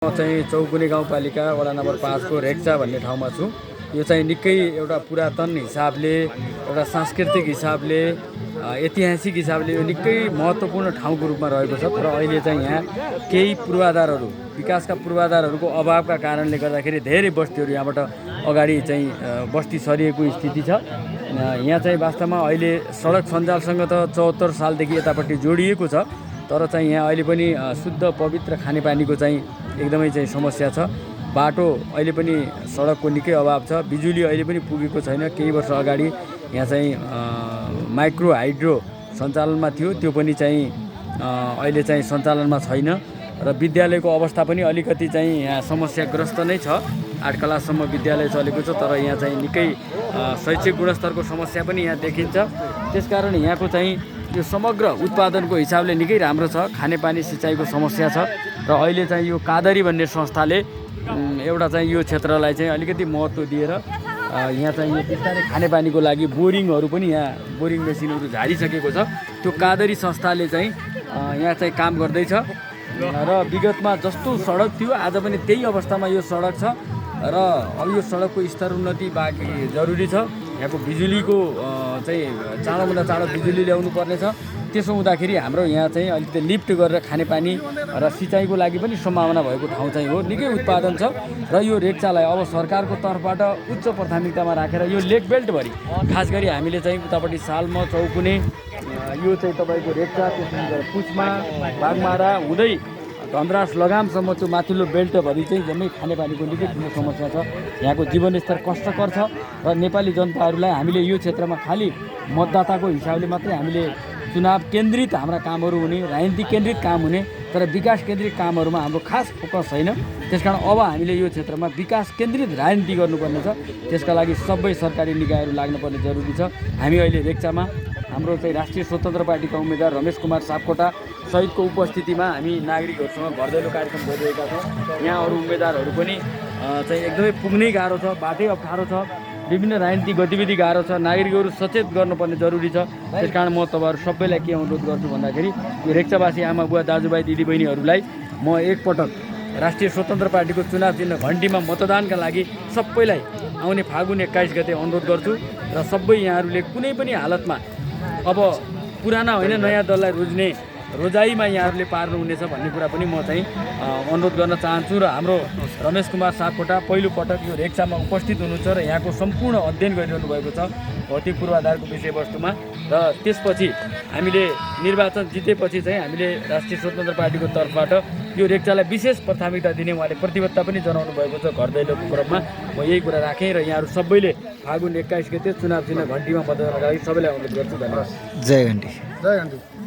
म चाहिँ चौकुने गाउँपालिका वडा नम्बर 5 को रेक्चा भन्ने ठाउँमा छु। यो चाहिँ निकै एउटा पुरातन हिसाबले, एउटा सांस्कृतिक हिसाबले, ऐतिहासिक हिसाबले यो निकै महत्त्वपूर्ण ठाउँको रूपमा रहेको छ। तर अहिले चाहिँ यहाँ केही पूर्वाधारहरू, विकासका पूर्वाधारहरूको अभावका कारणले गर्दाखेरि धेरै बस्तीहरू यहाँबाट अगाडि चाहिँ बस्ती सरिएको स्थिति छ। यहाँ चाहिँ वास्तवमा अहिले सडक सञ्जालसँग त 74 सालदेखि यतापट्टि जोडिएको छ। तर चाहिँ यहाँ अहिले पनि शुद्ध पवित्र खानेपानीको चाहिँ एकदमै चाहिँ समस्या छ। बाटो अहिले पनि सडकको निकै अभाव छ। बिजुली अहिले पनि पुगेको छैन। केही वर्ष अगाडि यहाँ चाहिँ माइक्रो हाइड्रो सञ्चालनमा थियो, त्यो पनि चाहिँ अहिले चाहिँ सञ्चालनमा छैन। र विद्यालयको अवस्था पनि अलिकति चाहिँ यहाँ समस्याग्रस्त नै छ। 8 क्लाससम्म विद्यालय चलेको छ, तर यहाँ चाहिँ निकै शैक्षिक गुणस्तरको समस्या पनि यहाँ देखिन्छ। त्यसकारण यहाँको चाहिँ यो समग्र उत्पादनको हिसाबले निकै राम्रो छ। खानेपानी सिँचाइको समस्या छ र अहिले चाहिँ यो कादरी भन्ने संस्थाले एउटा चाहिँ यो क्षेत्रलाई चाहिँ अलिकति महत्त्व दिएर यहाँ चाहिँ यो बिस्तारै खानेपानीको लागि बोरिङहरू पनि यहाँ बोरिङ मेसिनहरू झारिसकेको छ। त्यो कादरी संस्थाले चाहिँ यहाँ चाहिँ काम गर्दैछ र विगतमा जस्तो सडक थियो आज पनि त्यही अवस्थामा यो सडक छ र अब यो सडकको स्तर उन्नति बाँकी जरुरी छ। यहाँको बिजुलीको चाहिँ चाँडोभन्दा चाँडो बिजुली ल्याउनु पर्नेछ। त्यसो हुँदाखेरि हाम्रो यहाँ चाहिँ अलिकति लिफ्ट गरेर खानेपानी र सिँचाइको लागि पनि सम्भावना भएको ठाउँ चाहिँ हो। निकै उत्पादन छ र यो रेक्चालाई अब सरकारको तर्फबाट उच्च प्राथमिकतामा राखेर यो लेक बेल्टभरि खास गरी हामीले चाहिँ उतापट्टि सालमा चौकुने यो चाहिँ तपाईँको रेक्चा, त्यसपछि पुछमा, बागमारा हुँदै धनराज लगामसम्म त्यो माथिल्लो बेल्टभरि चाहिँ जम्मै खानेपानीको निकै ठुलो समस्या छ। यहाँको जीवनस्तर कष्टकर छ र नेपाली जनताहरूलाई हामीले यो क्षेत्रमा खालि मतदाताको हिसाबले मात्रै हामीले चुनाव केन्द्रित हाम्रा कामहरू हुने, राजनीति केन्द्रित काम हुने, तर विकास केन्द्रित कामहरूमा हाम्रो खास फोकस छैन। त्यसकारण अब हामीले यो क्षेत्रमा विकास केन्द्रित राजनीति गर्नुपर्ने छ। त्यसका लागि सबै सरकारी निकायहरू लाग्नुपर्ने जरुरी छ। हामी अहिले रेक्चामा हाम्रो चाहिँ राष्ट्रिय स्वतन्त्र पार्टीका उम्मेदवार रमेश कुमार सापकोटा सहितको उपस्थितिमा हामी नागरिकहरूसँग घर दैलो कार्यक्रम गरिरहेका छौँ। यहाँ अरू उम्मेदवारहरू पनि चाहिँ एकदमै पुग्नै गाह्रो छ, बाटै अप्ठ्यारो छ, विभिन्न राजनीतिक गतिविधि गाह्रो छ। नागरिकहरू सचेत गर्नुपर्ने जरुरी छ। त्यसकारण म तपाईँहरू सबैलाई के अनुरोध गर्छु भन्दाखेरि यो रेक्चावासी आमा बुवा दाजुभाइ दिदीबहिनीहरूलाई म एकपटक राष्ट्रिय स्वतन्त्र पार्टीको चुनाव चिन्ह घन्टीमा मतदानका लागि सबैलाई आउने फागुन 21 गते अनुरोध गर्छु र सबै यहाँहरूले कुनै पनि हालतमा अब पुराना होइन नयाँ दललाई रोजाइमा यहाँहरूले पार्नुहुनेछ भन्ने कुरा पनि म चाहिँ अनुरोध गर्न चाहन्छु। र हाम्रो रमेश कुमार सापकोटा पहिलोपटक यो रेक्चामा उपस्थित हुनुहुन्छ र यहाँको सम्पूर्ण अध्ययन गरिरहनु भएको छ भौतिक पूर्वाधारको विषयवस्तुमा। र त्यसपछि हामीले निर्वाचन जितेपछि चाहिँ हामीले राष्ट्रिय स्वतन्त्र पार्टीको तर्फबाट यो रेक्चालाई विशेष प्राथमिकता दिने उहाँले प्रतिबद्धता पनि जनाउनु भएको छ घर दैलोको क्रममा। म यही कुरा राखेँ र यहाँहरू सबैले फागुन 21 गते चुनाव चिन्ह घन्टीमा मतदानका लागि सबैलाई अनुरोध गर्छु। धन्यवाद। जय घन्टी। जय घन्टी।